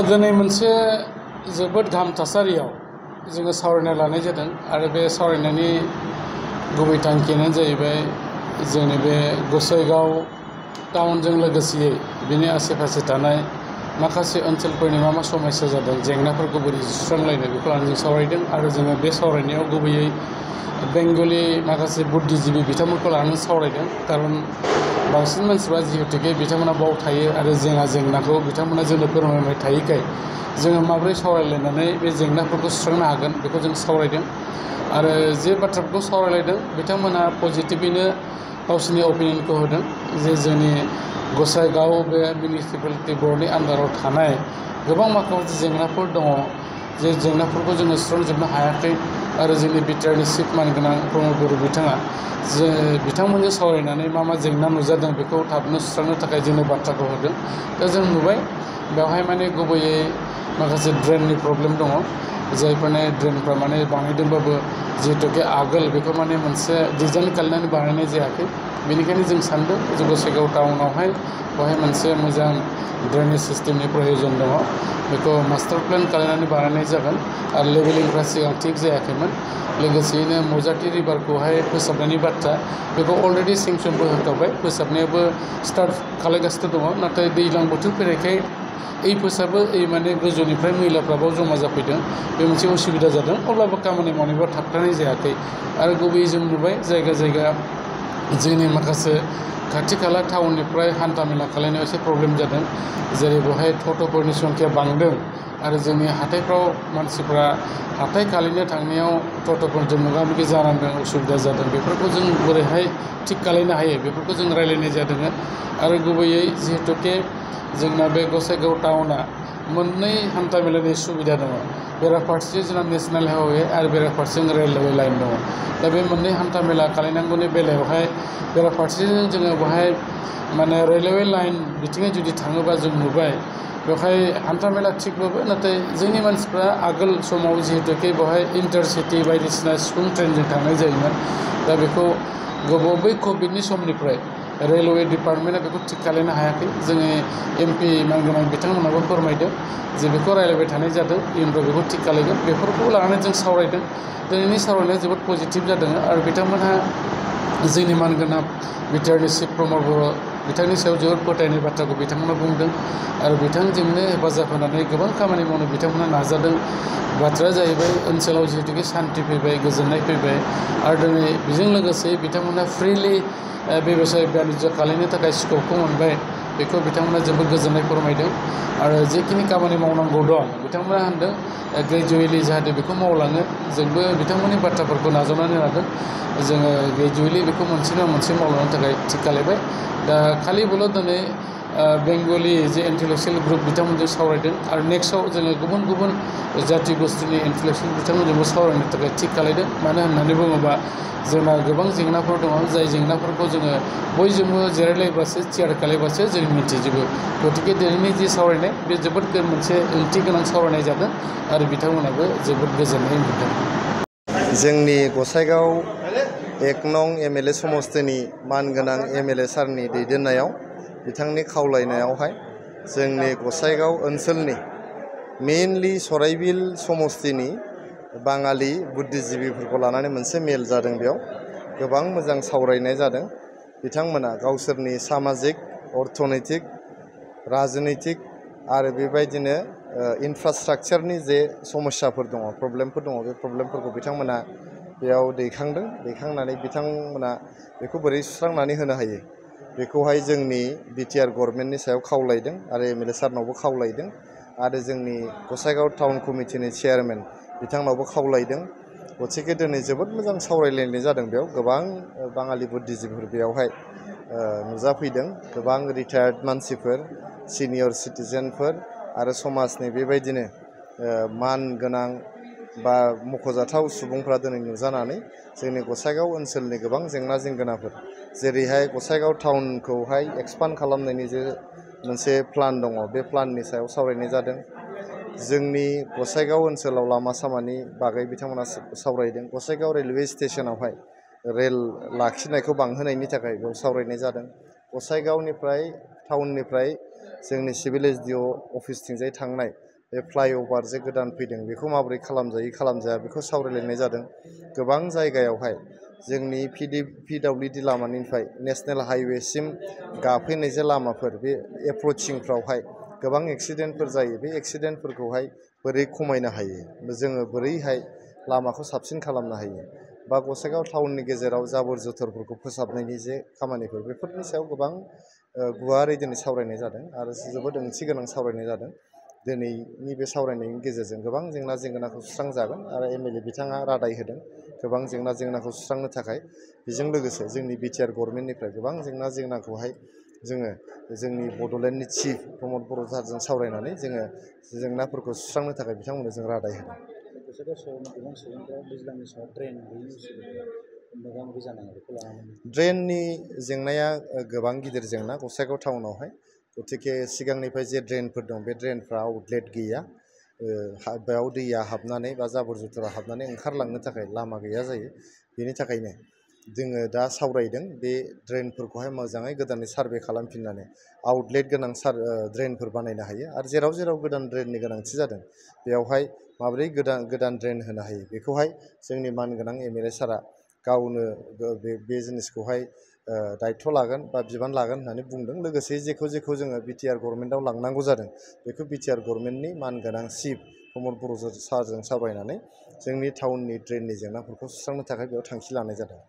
दिनै मोनसे जोबोद गाहाम थासारियाव जोङो सावरायना लानाय जादों आरो बे सावरायनायनि गुबै थांखियानो जाहैबाय जोंनि बे गसाइगाव टाउनजों लोगोसेयै बिनि आसे पासे थानाय माखासे ओनसोलफोरनि मा समस्या जादों जेंनाफोरखौ बोरै सुस्रांलायनो बेखौ लानानै जों सावरायदों आरो जोङो बे सावरायनायाव गुबैयै बेंगलि माखासे बुद्धिजिबि बिथांमोनखौ लानानै सावरायदों खारन बांसिन मानसिफ्रा जिहेतुके बिथांमोना बाव थायो आरो जेंनाखौ बिथांमोना जोंनो फोरमायबाय थायैखाय जोङो माबोरै सावरायलायनानै बे जेंनाफोरखौ सुस्रांनो हागोन बेखौ जों सावरायदों आरो जे बाथ्राफोरखौ सावरायलायदों बिथांमोना पजिटिभैनो गावसोरनि अपिनियनखौ होदों जे जोंनि गसाइगाव बे मिउनिसिपालिटि बर्डनि आन्डाराव थानाय गोबां माखासे जेंनाफोर दङ जे जेंनाफोरखौ जोङो सुस्रांजोबनो हायाखै आरो जोंनि बिटिआरनि चिफ मानगोनां प्रमद बर' बिथाङा जे बिथांमोनजों सावरायनानै मा जेंना नुजादों बेखौ थाबनो सुस्रांनो थाखाय जोंनो बाथ्राखौ होदों दा जों नुबाय बेवहाय माने गुबैयै माखासे ड्रेननि प्रब्लेम दङ जायफोरनि ड्रेनफ्रा माने बानायदोंबाबो जिहेतुके आगोल बेखौ माने मोनसे डिजाइन खालामनानै बानायनाय जायाखै बेनिखायनो जों सानदों जे गसाइगाव टाउनावहाय बेवहाय मोनसे मोजां ड्रेनेज सिस्टेमनि प्रयजन दङ बेखौ मास्टार प्लेन खालामनानै बानायनाय जागोन आरो लेभेलिंफ्रा सिगां थिग जायाखैमोन लोगोसेयैनो मजाथि रिभारखौहाय फोसाबनायनि बाथ्रा बेखौ अलरेडि सेंसनबो होखाबाय फोसाबनायाबो स्टार्ट खालामगासिनो दङ नाथाय दैज्लां बोथोर फैनायखाय फोसाबो माने गोजौनिफ्राय मैलाफ्राबाव जमा जाफैदों बे मोनसे उसुबिदा जादों अब्लाबो खामानि मावनायबा थाबथानाय जायाखै आरो गुबैयै जों नुबाय जायगा जायगा जोंनि माखासे खाथि खाला टाउननिफ्राय हान्था मेला खालामनायाव एसे प्रब्लेम जादों जेरै बेवहाय टट'फोरनि संख्या बांदों आरो जोंनि हाथायफ्राव मानसिफ्रा हाथाय खालामनो थांनायाव टट'फोरजों मोगा मोगि जानांदों उसुबिदा जादों बेफोरखौ जों बोरैहाय थिग खालामनो हायो बेफोरखौ जों रायलायनाय जादों आरो गुबैयै जिहेतुके जोंना बे गसाइगाव टाउना मोननै हान्था मेलानि सुबिदा दङ बेराफारसे जोंना नेसनेल हाइवे आरो बेराफारसेजों रेलवे लाइन दङ दा बे मोननै हान्था मेला खालामनांगौनि बेलायावहाय बेराफारसेजों जोङो बेवहाय माने रेलवे लाइन बिथिङै जुदि थाङोबा जों नुबाय बेवहाय हान्था मेला थिगबाबो नाथाय जोंनि मानसिफ्रा आगोल समाव जिहेतुके बेवहाय इन्टारसिटि बायदिसिना सिफुं ट्रेनजों थांनाय जायोमोन दा बेखौ गोबाव बै कभिडनि समनिफ्राय रेलवे डिपार्टमेन्टआ बेखौ थिग खालामनो हायाखै जोंनि एमपि मानगोनां बिथांमोनाबो फोरमायदों जे बेखौ रायलायबाय थानाय जादों इयुनफ्राव बेखौ थिग खालामगोन बेफोरखौ लानानै जों सावरायदों दिनैनि सावरायनाया जोबोद पजिटिभ जादों आरो बिथांमोनहा जोंनि मानगोनां बिटिआरनि चिफ प्रमद बर' बिथांनि सायाव जोबोद फोथायनाय बाथ्राखौ बिथांमोना बुंदों आरो बिथांजोंनो हेफाजाब होनानै गोबां खामानि मावनो बिथांमोना नाजादों बाथ्राया जाहैबाय ओनसोलाव जिहेतुके सान्थि फैबाय गोजोननाय फैबाय आरो दिनै बेजों लोगोसे बिथांमोना फ्रिलि बेबसाय बानिज्य खालामनो थाखाय स्कपखौ मोनबाय बेखौ बिथांमोना जोबोद गोजोननाय फोरमायदों आरो जेखिनि खामानि मावनांगौ दं बिथांमोना होनदों ग्रेजुवेलि जाहाथे बेखौ मावलाङो जोंबो बिथांमोननि बाथ्राफोरखौ नाजावनानै लादों जोङो ग्रेजुवेलि बेखौ मोनसे नङा मोनसे मावलांनो थाखाय थिग खालामबाय दा खालिबोल' दिनै बेंगलि जे इन्टेलेक्सुयेल ग्रुप बिथांमोनजों सावरायदों आरो नेक्स्टआव जोङो गुबुन गुबुन जाथि गोष्ठीनि इन्टेलेक्सुयेल बिथांमोनजोंबो सावरायनो थाखाय थिग खालामदों मानो होननानै बुङोबा जोंना गोबां जेंनाफोर दङ जाय जेंनाफोरखौ जोङो बयजोंबो जिरायलायबासो थियार खालामबासो जों मिथिजोबो गतिके दिनैनि जि सावरायनाय बे जोबोद मोनसे ओंथि गोनां सावरायनाय जादों आरो बिथांमोनाबो जोबोद गोजोननाय मोनदों जोंनि गसाइगाव 1 नं एमएलए समस्तिनि मानगोनां एमएलए सारनि दैदेननायाव बिथांनि खावलायनायावहाय जोंनि गसाइगाव ओनसोलनि मेइनलि सराइबिल समस्तिनि बाङालि बुद्धिजिबिफोरखौ लानानै मोनसे मेल जादों बेयाव गोबां मोजां सावरायनाय जादों बिथांमोना गावसोरनि सामाजिक अर्थनैतिक राजनैतिक आरो बेबायदिनो इनफ्रास्ट्राक्चारनि जे समस्याफोर दङ प्रब्लेमफोर दङ बे प्रब्लेमफोरखौ बिथांमोना बेयाव दैखांनानै बिथांमोना बेखौ बोरै सुस्रांनानै होनो हायो बेखौहाय जोंनि बिटिआर गभर्नमेन्टनि सायाव खावलायदों आरो एमएलए सारनावबो खावलायदों आरो जोंनि गसाइगाव टाउन कमिटिनि चेयारमेन बिथांनावबो खावलायदों गतिके दिनै जोबोद मोजां सावरायलायनाय जादों बेयाव गोबां बाङालि बुद्धिजिबिफोर बेयावहाय नुजाफैदों गोबां रिटायार्ड मानसिफोर सिनियर सिटिजेनफोर आरो समाजनि बेबायदिनो मान गोनां बा मख'जाथाव सुबुंफ्रा दिनै नुजानानै जोंनि गसाइगाव ओनसोलनि गोबां जेंना जेंगोनाफोर जेरैहाय गसाइगाव टाउनखौहाय एक्सपान्ड खालामनायनि जे मोनसे प्लान दङ बे प्लाननि सायाव सावरायनाय जादों जोंनि गसाइगाव ओनसोलाव लामा सामानि बागै बिथांमोना सावरायदों गसाइगाव रेलवे स्टेशनावहाय रेल लाखिनायखौ बांहोनायनि थाखाय बेयाव सावरायनाय जादों गसाइगावनिफ्राय टाउननिफ्राय जोंनि सिभिल एसडिअ अफिसथिंजाय थांनाय बे फ्लाइअभार जे गोदान फैदों बेखौ माबोरै खालामजायो खालामजाया बेखौ सावरायलायनाय जादों। गोबां जायगायावहाय जोंनि पिडब्लिउडि लामानिफ्राय नेसनेल हाइवेसिम गाफैनाय जे लामाफोर बे एप्रचिंफ्रावहाय गोबां एक्सिडेन्टफोर जायो। बे एक्सिडेन्टफोरखौहाय बोरै खमायनो हायो, जोङो बोरैहाय लामाखौ साबसिन खालामनो हायो, बा गसाइगाव टाउननि गेजेराव जाबोर जोथरफोरखौ फोसाबनायनि जे खामानिफोर बेफोरनि सायाव गोबां गुवारै दिनै सावरायनाय जादों आरो जोबोद ओंथि गोनां सावरायनाय जादों। दिनैनि बे सावरायनायनि गेजेरजों गोबां जेंना जेंगोनाखौ सुस्रांजागोन आरो एमएलए बिथाङा रादाय होदों गोबां जेंना जेंनाखौ सुस्रांनो थाखाय। बेजों लोगोसे जोंनि बिटिआर गभर्नमेन्टनिफ्राय गोबां जेंना जेंनाखौहाय जोङो जोंनि बड'लेण्डनि चिफ प्रमद बर' सारजों सावरायनानै जोङो जेंनाफोरखौ सुस्रांनो थाखाय बिथांमोननो जों रादाय होदों। गसाइगाव सहरनि गोबां सुबुंफ्रा दैज्लांनि समाव ड्रेन गैयिनि उसुबिदा मोगा मोगि जानाय बेखौ लानानै ड्रेननि जेंनाया गोबां गिदिर जेंना गसाइगाव टाउनावहाय। गतिके सिगांनिफ्राय जे ड्रेनफोर दं बे ड्रेनफ्रा आउटलेट गैया। बेयाव दैया हाबनानै बा जाबोर जुथुरा हाबनानै ओंखारलांनो थाखाय लामा गैया जायो। बेनि थाखायनो जोङो दा सावरायदों बे ड्रेनफोरखौहाय मोजाङै गोदानै सार्भे खालामफिननानै आउटलेट गोनां ड्रेनफोर बानायनो हायो आरो जेराव जेराव गोदान ड्रेननि गोनांथि जादों बेयावहाय माबोरै गोदान ड्रेन होनो हायो बेखौहाय जोंनि मानगोनां एमएलए सारा गावनो बे जिनिसखौहाय दायथ' लागोन बा बिबान लागोन होननानै बुंदों। लोगोसे जेखौ जोङो बिटिआर गभर्नमेन्टआव लांनांगौ जादों बेखौ बिटिआर गभर्नमेन्टनि मानगोनां चिफ प्रमद बर' सारजों सावरायनानै जोंनि टाउननि ड्रेननि जेंनाफोरखौ सुस्रांनो थाखाय बेयाव थांखि लानाय जादों।